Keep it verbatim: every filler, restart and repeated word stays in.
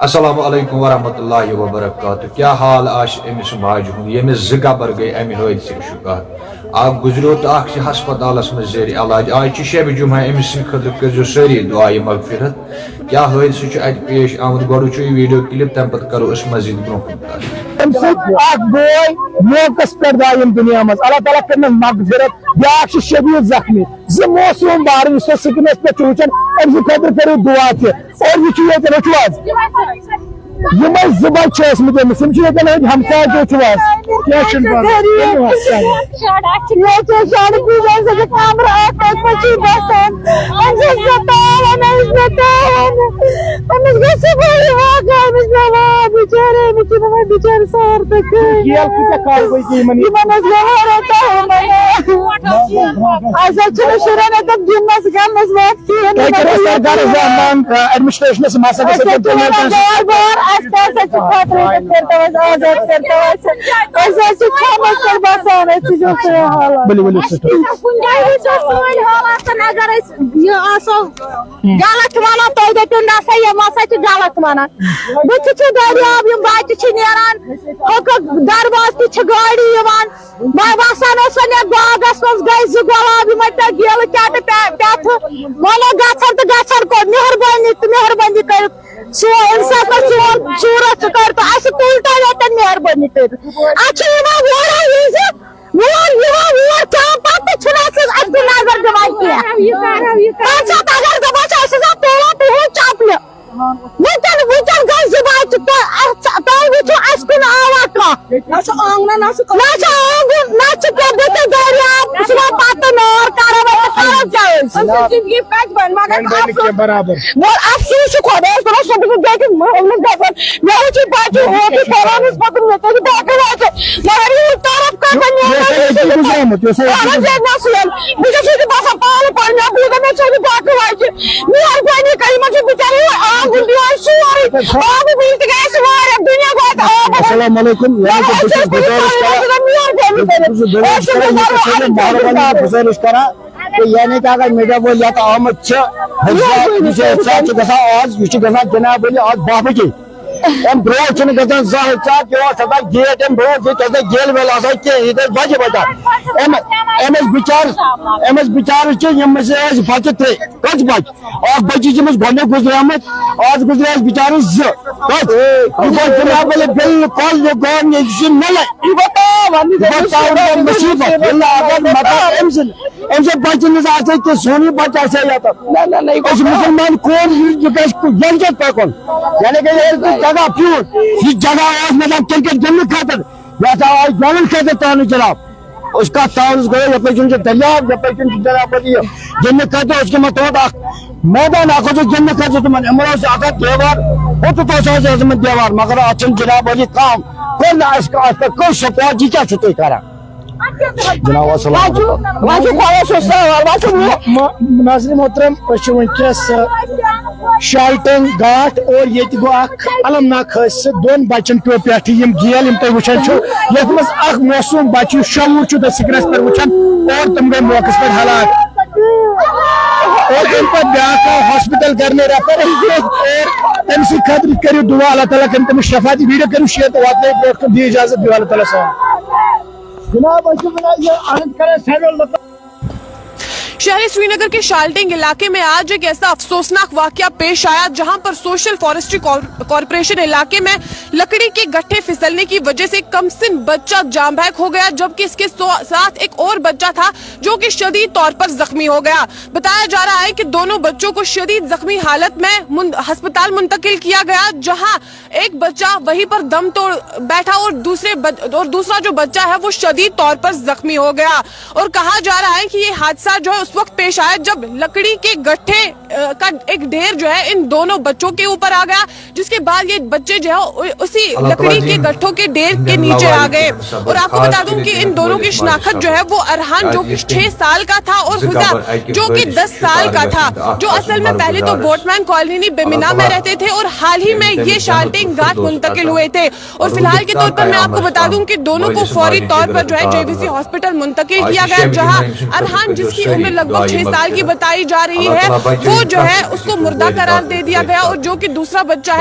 السلام علیکم ورحمۃ اللہ وبرکاتہ۔ کیا حال آسہِ أمِس ماجہِ ہُنٛد، ییٚمِس زٕ گبر گٔے اَمہِ حٲدثٕکۍ شکار؟ اکھ گُزریو تہٕ اکھ چھِ ہسپتالس منٛز زیر علاج۔ آز چھِ شبِ جمعہ، أمِس سٕنٛدِ خٲطرٕ کٔرۍزیو سٲری دعایہِ مغفرت۔ کیا حٲدثہٕ چھُ اَتہِ پیش آمُت؟ گۄڈٕ وٕچھو یہِ ویڈیو کلپ، تَمہِ پتہٕ کرو أسۍ مزید برونٛہہ کُن کتھ۔ اَمہِ سۭتۍ اکھ بوے موقعس پٮ۪ٹھ درٛاو ییٚمہِ دُنیا منٛز، اللہ تعالیٰ کٔرِنَس مغفرت۔ بیٛاکھ چھُ شدیٖد زخمی، زٕ معصوٗم بارٕنۍ یُس تۄہہِ سکرینس پٮ۪ٹھ چھُ وٕچھان، أمۍ سٕنٛدِ خٲطرٕ کٔرِو دُعا تہِ۔ اور یہِ چھُ ییٚتٮ۪ن، وٕچھِو حظ، یِمے زٕ بچہِ چھِ ٲسمٕتۍ أمِس، یِم چھِ ییٚتٮ۪ن أتھۍ ہمسایہِ تہِ، وٕچھِو حظ۔ کینٛہہ چھُنہٕ پرواے، ؤنِو حظ، کیٛاہ؟ ییٚتہِ چھِ سڑکہِ پٮ۪ٹھ چھِ بسان، أمِس چھِ بتاوان، أمِس بتاوان، أمِس گوٚو صُبحٲے واقعہ، أمِس مےٚ ووت بِچارٕ، أمِس چھِ دَپان بِچارٕ سہر تہٕ کٔہۍ۔ گیل کۭتیٛاہ کال گٔے یِمن؟ یِمن حظ گوٚو واریاہ ٹایم۔ اَسہِ حظ چھِنہٕ شُرٮ۪ن اَتٮ۪تھ گِنٛدنَس گِنٛدنَس وقت کِہیٖنۍ۔ تۄہہِ کٔرِو سا غرض اَنان، اَ، ایڈمنسٹریشنَس منٛز ہسا گژھِ أسۍ حظ چھِ وَنان بار بار، اَسہِ کیٛاہ سا چھِ خٲطرٕ کٔرۍتو اَسہِ آزاد، کٔرۍتو اَسہِ۔ أسۍ حظ چھِ کھٮ۪نَس پٮ۪ٹھ بَسان، أسۍ چھِ جو سُہ حالات۔ ؤلِو، ؤلِو، سِسٹر۔ کُنہِ جایہِ وٕچھو سٲنۍ حالات، اگر أسۍ یہِ آسو غلط وَنان، تُہۍ دٔپِو نہ سا یِم ہسا چھِ غلط وَنان۔ بٕتھِ چھُ دٔریاب، یِم بَچہِ چھِ نیران، حقُک دروازٕ تہِ چھِ گاڑِ یِوان۔ وۄنۍ وَسان اوس وۄنۍ یَتھ باغَس منٛز، گٔے زٕ گۄلاب یِمَے پٮ۪ٹھ بیلہٕ کیٛاہ تہٕ پٮ۪-، پٮ۪تھٕ۔ وَلہٕ گژھن تہٕ گژھن کوٚت؟ مہربٲنی تہٕ مہربٲنی کٔرِتھ سون اِنصاف کٔرِتھ سون صوٗرت ژٕ کٔرِتھ اَسہِ تُل تۄہہِ ییٚتٮ۪ن مہربٲنی کٔرِتھ۔ اَسہِ چھِ یِوان وورٕ وِزِ، وور یِوان وور کھٮ۪وان، پَتہٕ تہِ چھُنہٕ اَسہِ اَسہِ کُن نظر دِوان کینٛہہ۔ پَتہٕ چھِ اَتھ اگر دَپان چھِ اَسہِ ہسا تُلان تُہُنٛد چَپلہِ۔ وٕنکٮ۪ن، وٕنکٮ۪ن گٔے زٕ بجہِ تہٕ اَتھ، تُہۍ وٕچھِو اَسہِ کُن آوا کانٛہہ۔ نہ چھُ آنٛگنہ، نہ چھُ نہ چھُ آنٛگُن، نہ چھُ کینٛہہ، بہٕ تہِ دٔریاب، سُہ ما پَتہٕ نار کَرو وۄنۍ تہٕ کَرو کیٛاہ أسۍ؟ أسۍ چھِ زِندگی پَتہٕ وۄنۍ، مگر وۄنۍ بَنہِ افسوٗس۔ کینٛہہ برابر۔ مگر افسوٗس چھُ خۄدایَس دَپان، سُہ بہٕ گٔیَس مٲلمٕژ گژھان۔ مےٚ وٕچھ یہِ بَچہِ اوترٕ قرآنَس پَتہٕ مےٚ تَتہِ باقٕے وَتہِ۔ مگر یہِ طرف کَتھ وۄنۍ یہِ اوس اَسہِ أتی گُزریومُت، یہِ اوس اَسہِ أتی اَہَن حظ، یہِ اوس نہٕ سُہ ییٚلہِ بہٕ چھَس ییٚتہِ باسان پانہٕ پَرنہِ، بہٕ دَپہٕ مےٚ ژھٕنہِ باقٕے وَتہِ۔ مہربٲنی کٔرِتھ، یِمَن چھُ بِچارٮ۪ن یِہوٚے آب ہُنٛد یِہوٚے سورُے۔ آبہٕ وٕنہِ تہِ گٔے اَسہِ واریاہ، دُنیا گوٚو اَسہِ آبہٕ وٕنہِ۔ السلام علیکم، یعنی کہِ بہٕ چھُس گُزٲرِش کران، مہربٲنی بہٕ چھُس کٔرِتھ۔ گُزٲرِش کران، یہِ چھِ سٲنۍ مہربٲنی گُزٲرِش کران۔ تہٕ یعنی کہِ اگر میٖڈیا وٲلۍ یَتھ آمٕتۍ چھِ، حضرات، یہِ چھِ، یہِ چھِ گژھان آز، یہِ چھِ گژھان جناب عٲلی آز باہ بجے۔ اَمہِ برونٛٹھ چھُنہٕ گژھان زانٛہہ ژاہ تہِ اوس آسان گیٹ اَمہِ برونٛٹھ، ییٚتہِ اوس نہٕ گیل ویل آسان کینٛہہ، ییٚتہِ ٲسۍ بَجہِ بَجان۔ أمۍ، أمِس بِچارَس، أمِس بِچارَس چھِ یِم أسۍ ٲسۍ بَچہِ ترٛےٚ، کٔژ بَچہِ؟ اَکھ بَچہِ چھِ أمِس گۄڈٕنیُک گُزریومُت، آز گُزرے اَسہِ بِچارَس زٕ۔ کٔژ؟ یہِ گوٚو جِناب عٲلی بالکل یہِ گوٚو یہِ چھُ نہٕ۔ یہِ بَتاو، یہِ بَتاو مُصیٖبت، ییٚلہِ نہٕ اگر مطلب أمۍ سٕنٛدۍ أمۍ سٕنٛدۍ بَچَن ہٕنٛز آسہِ ہے کہِ سون یہِ بَچہِ آسہِ ہے یَتَتھ۔ نہ، نہ، نہ، یہِ أسۍ چھِ گوٚو مُسلمان قوم، یہِ، یہِ گژھِ یَنہٕ پٮ۪ٹھ پَکُن۔ یعنی کہِ ییٚلہِ تُہۍ جگہ پیوٗت، یہِ جگہ اوس مطلب کرکٹ گِنٛدنہٕ خٲطرٕ، یہِ ہسا آو گٮ۪ونہٕ خٲطرٕ ترٛاونہٕ جِناب۔ أسۍ کَتھ تاونَس گٔے، یَپٲرۍ کِنۍ چھُ دٔریاو، یَپٲرۍ کِنۍ چھُ جِناب پَتہٕ یہِ گِنٛدنہٕ خٲطرٕ اوس یِمَن تھوٚومُت اَکھ مٲدان اَکھ اوس گِنٛدنہٕ خٲطرٕ تِمَن، یِمَن اوس اَکھ اَتھ دیوار، ہُتھ اوس اَسہِ اوسمُت دیوار، مگر اَتھ چھُنہٕ جِناب عٲلی کانٛہہ، کوٚر نہٕ اَسہِ کانٛہہ، اَسہِ پٮ۪ٹھ کوٚر سپورٹ، یہِ کیٛاہ چھُو تُہۍ کران؟ جناب، السلام علیکم۔ واجو خۄدایَس اوس سوال، واجو مو-، مو-، ناظرین محترم، أسۍ چھِ وٕنکیٚس، آ، شالٹنگ گاٹھ اور ییٚتہِ گوٚو اکھ المناک حٲدثہٕ۔ دۄن بچن پیوٚو پٮ۪ٹھٕ یِم گیل، یِم تُہۍ وٕچھان چھِو، یتھ منٛز اکھ معصوم بچہٕ یُس شعوٗر چھُ تۄہہِ سکرینس پٮ۪ٹھ وٕچھان، اور تِم گٔے موقعس پٮ۪ٹھ ہلاک۔ اور تمہِ پتہٕ بیٛاکھ آو ہاسپٹل کرنہٕ ریفر، اور تٔمۍ سٕنٛدِ خٲطرٕ کٔرِو دُعا، اللہ تعالیٰ کٔرِن تٔمِس شفا، تہٕ ویڈیو کٔرِو شیئر تہٕ واتنٲیِو برونٛٹھ کُن، دِیِو اجازت، بِہِو اللہ تعالیٰ ہس حوالہٕ۔ جناب، أسۍ چھِ وَنان، یہِ اَہَن کَران سیرَل لُکَن۔ شہر سرینگر کے شالٹینگ علاقے میں آج ایک ایسا افسوسناک واقعہ پیش آیا، جہاں پر سوشل فارسٹری کار-، کارپوریشن علاقے میں لکڑی کے گٹھے پھسلنے کی وجہ سے کم سن بچہ جام بحق ہو گیا، جبکہ اس کے سو-، ساتھ ایک اور بچہ تھا، جو کہ شدید طور پر زخمی ہو گیا۔ بتایا جا رہا ہے کہ دونوں بچوں کو شدید زخمی حالت میں من-، ہسپتال منتقل کیا گیا، جہاں ایک بچہ وہیں پر دم توڑ بیٹھا اور دوسرے بچ-، اور دوسرا جو بچہ ہے، وہ شدید طور پر زخمی ہو گیا۔ اور کہا جا رہا ہے کہ یہ حادثہ جو ہے، اس وقت پیش آیا، جب لکڑی کے گٹھے، آ، کا ایک ڈھیر جو ہے، ان دونوں بچوں کے اوپر آ گیا، جس کے بعد یہ بچے جو ہے، ا-، اسی لکڑی کے گٹھوں کے ڈھیر کے نیچے آ گئے۔ اور آپ کو بتا دوں کہ ان دونوں کی شناخت جو ہے، وہ ارحان، جو کہ چھ سال کا تھا، اور حذیف، جو کہ دس سال کا تھا، جو اصل میں پہلے تو بوٹ مین کالونی بمنا میں رہتے تھے اور حال ہی میں یہ شالٹینگ گاٹ منتقل ہوئے تھے۔ اور فی الحال کے طور پر میں آپ کو بتا دوں کہ دونوں کو فوری طور پر جو ہے، جے وی سی ہاسپٹل منتقل کیا گیا، جہاں ارحان، جس کی عمر لگ بھگ چھ سال کی بتائی جا رہی ہے، وہ جو ہے، اس کو مردہ قرار دے دیا گیا، اور جو کہ دوسرا بچہ ہے،